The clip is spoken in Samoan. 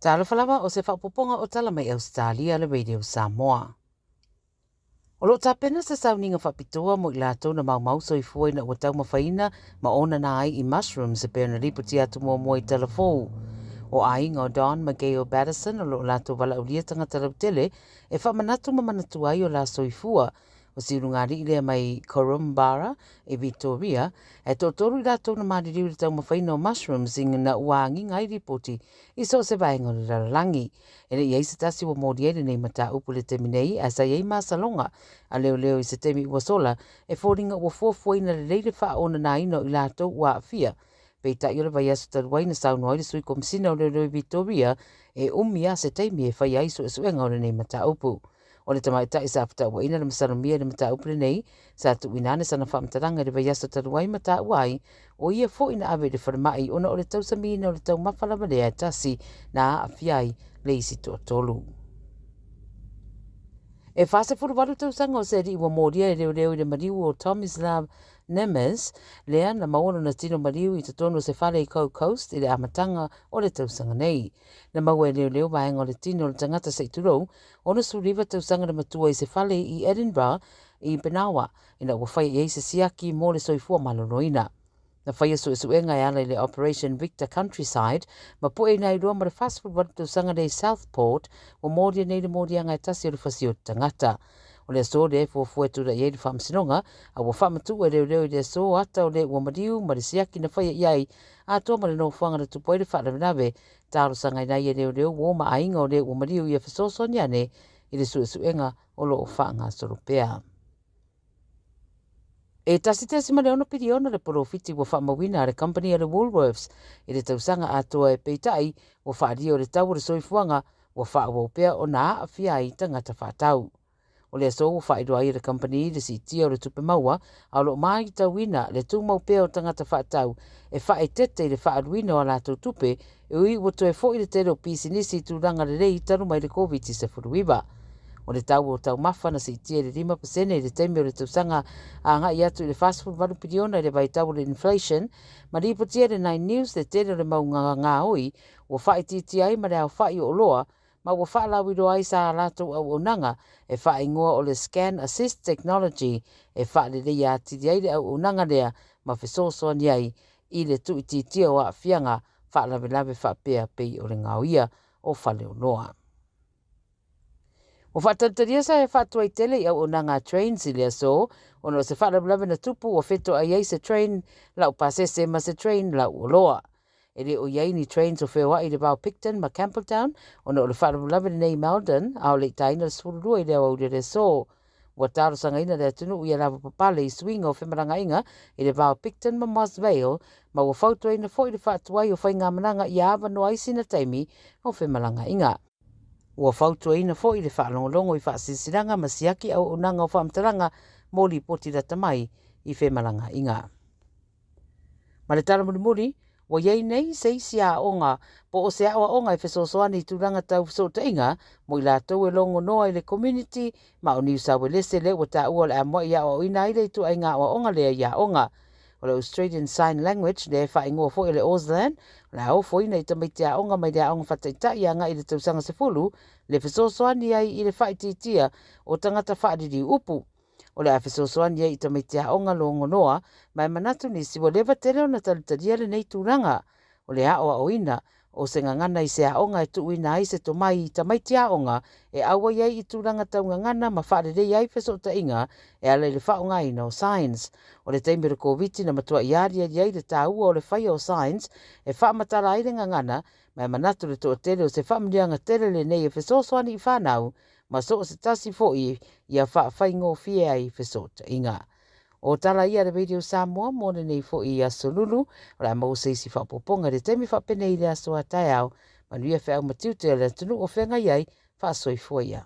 Talofa lava o se faaopoopoga o tala mai Ausetalia le Radio Samoa. O lo o tapena se sauniga faapitoa mo i latou na maumau soifua ina ua taumafaina ma onana ai i mushrooms e pei ona lipotia atu muamua i tala fou. O aiga o Don ma Gail Battison o lo o latou valaaulia tagata lautele e faamanatu ma manatua ai o la soifua. O se ulugalii lea mai Korumburra i Victoria, e toatolu i latou na maliliu i le taumafaina o mushrooms ina ua agiga ai lipoti i so o se vaega o le lalolagi. E le i ai se tasi ua moli ai lenei mataupu i le taimi nei, ae sa i ai masaloga a leoleo i se taimi ua sola e foliga ua fuafuaina lelei le faaonanaina o i latou ua aafia. Peitai o le vaiaso talu ai na saunoa ai le Sui Komisina o Leoleo i Victoria e umi lava se taimi e faia ai suesuega o lenei mataupu. O le tamaitai sa fetauaiina le masalomia i le mataupu lenei, sa tuuina ane sana faamatalaga i le vaiaso talu ai ma taua ai, o ia foi na ave i le falemai ona o le tausamiina o le taumafa lava lea e tasi na aafia ai le isi toatolu. E 48 tausaga o se alii ua molia e leoleo i le maliu o Tomislav Nemez, lea na maua lona tino maliu i totonu o se fale i Gold Coast i le amataga o le tausaga nei. Na maua e leoleo vaega o le tino o le tagata se i tulou, 69 tausaga le matua i se fale i Edinburgh i Benawa, ina ua faia i ai se siaki mo le soifua maloloina. Na faia suesuega e ala i le Operation Victor Countryside ma pueina ai loa ma le 48 tausaga lea i Southport, ua molia nei le moliaga e tasi o le fasi o le tagata. O le aso lea e fuafua e tulai ai le faamasinoga, a ua faamatuu e leoleo i le aso ata o le ua maliu ma le siaki na faia i ai, atoa ma le nofoaga na tupu ai le faalavelave talosagaina ai e leoleo uo ma aiga o le ua maliu ia fesoasoani ane i le suesuega o lo o faagasolo pea. E 1.6 piliona le polofiti ua faamauina a le kamupani a le Woolworths i le tausaga atoa e peitai ua faaalia o le tau o le soifuaga ua faaauau pea ona aafia ai tagata faatau. O le aso ua faailoa ai e le kamupani le siitia o le tupe maua, a o lo o matauina le tumau pea o tagata faatau e faaeteete i le faaaluina o a latou tupe, e ui ua toe foi le tele o pisinisi i tulaga lelei talu mai le Koviti-19. O le tau o taumafa na siitia i le 5% i le taimi o le tausaga agai atu i le 48 piliona i le vaitau o le inflation, ma lipotia e le Nine News le tele o le mau gaoi ua faaitiitia ai ma le aofai o oloa ma ua faalauiloa ai sa latou auaunaga e faaigoa o le Scan Assist Technology e faaleleia atili ai le auaunaga lea ma fesoasoani ai i le tuuitiitia o aafiaga faalavelave faapea pei o le gaoia o faleoloa. Ua faatalitalia sa faatuai tele i auaunaga a trains i le aso ona o se faalavelave na tupu ua fetoai ai se train laupasese ma se train lauoloa. E le o i ai ni trains o feoai i le va o Picton ma Campbelltown ona o le faalavelave lenei i Maldon, a o le i taina le 12 i le aoauli o le aso. Ua talosagaina le atunuu ia lavapapale i suiga o femalagaaiga i le va o Picton ma Moss Vale, ma ua fautuaina foi le faatuai o faigamalaga ia avanoa ai sina taimi o femalagaaiga. Ua fautuaina foi le faalogologo i faasilasilaga ma siaki auaunaga o faamatalaga mo lipoti lata mai i femalagaaiga. Ma le tala mulimuli, ua i ai nei se isi aoga po o se aoaoga e fesoasoani i tulaga tau fesootaiga mo i latou e logonoa i le community ma o Niu Sauelese lea ua taua o le a muai aoaoina ai le ituaiga aoaoga lea i aoga. O le Australian Sign Language lea e faaigoa foi o le Auslan, o le a ofoina i tamaiti aoga mai le aoga faataitai agai i le tausaga 10 le fesoasoani ai i le faaitiitia o tagata faaliliu upu. O le a fesoasoani ai i tamaiti aoga logonoa, ma e manatu nisi ua leva tele ona talitalia lenei tulaga. O le aoaoina o se gagana i se aoga e tuuina ai se tomai i tamaiti aoga e auai ai i tulaga tau gagana ma faaleleia ai fesootaiga e ala i le faaaogaina o signs. O le taimi o le Koviti na matuai aliali ai le taua o le faia o signs e faamatala ai le gagana, ma e manatu le toatele o se faamanuiaga tele lenei e fesoasoani i fanau ma so o se tasi foi ia faafaigofie ai fesootaiga. O tala ia a le Radio Samoa mo lenei foi aso Lulu, o le a maua se isi faaopoopoga i le taimi faapenei i le aso a taeao. Manuia feau ma tiute o le atunuu o feagai ai, faasoifua ia.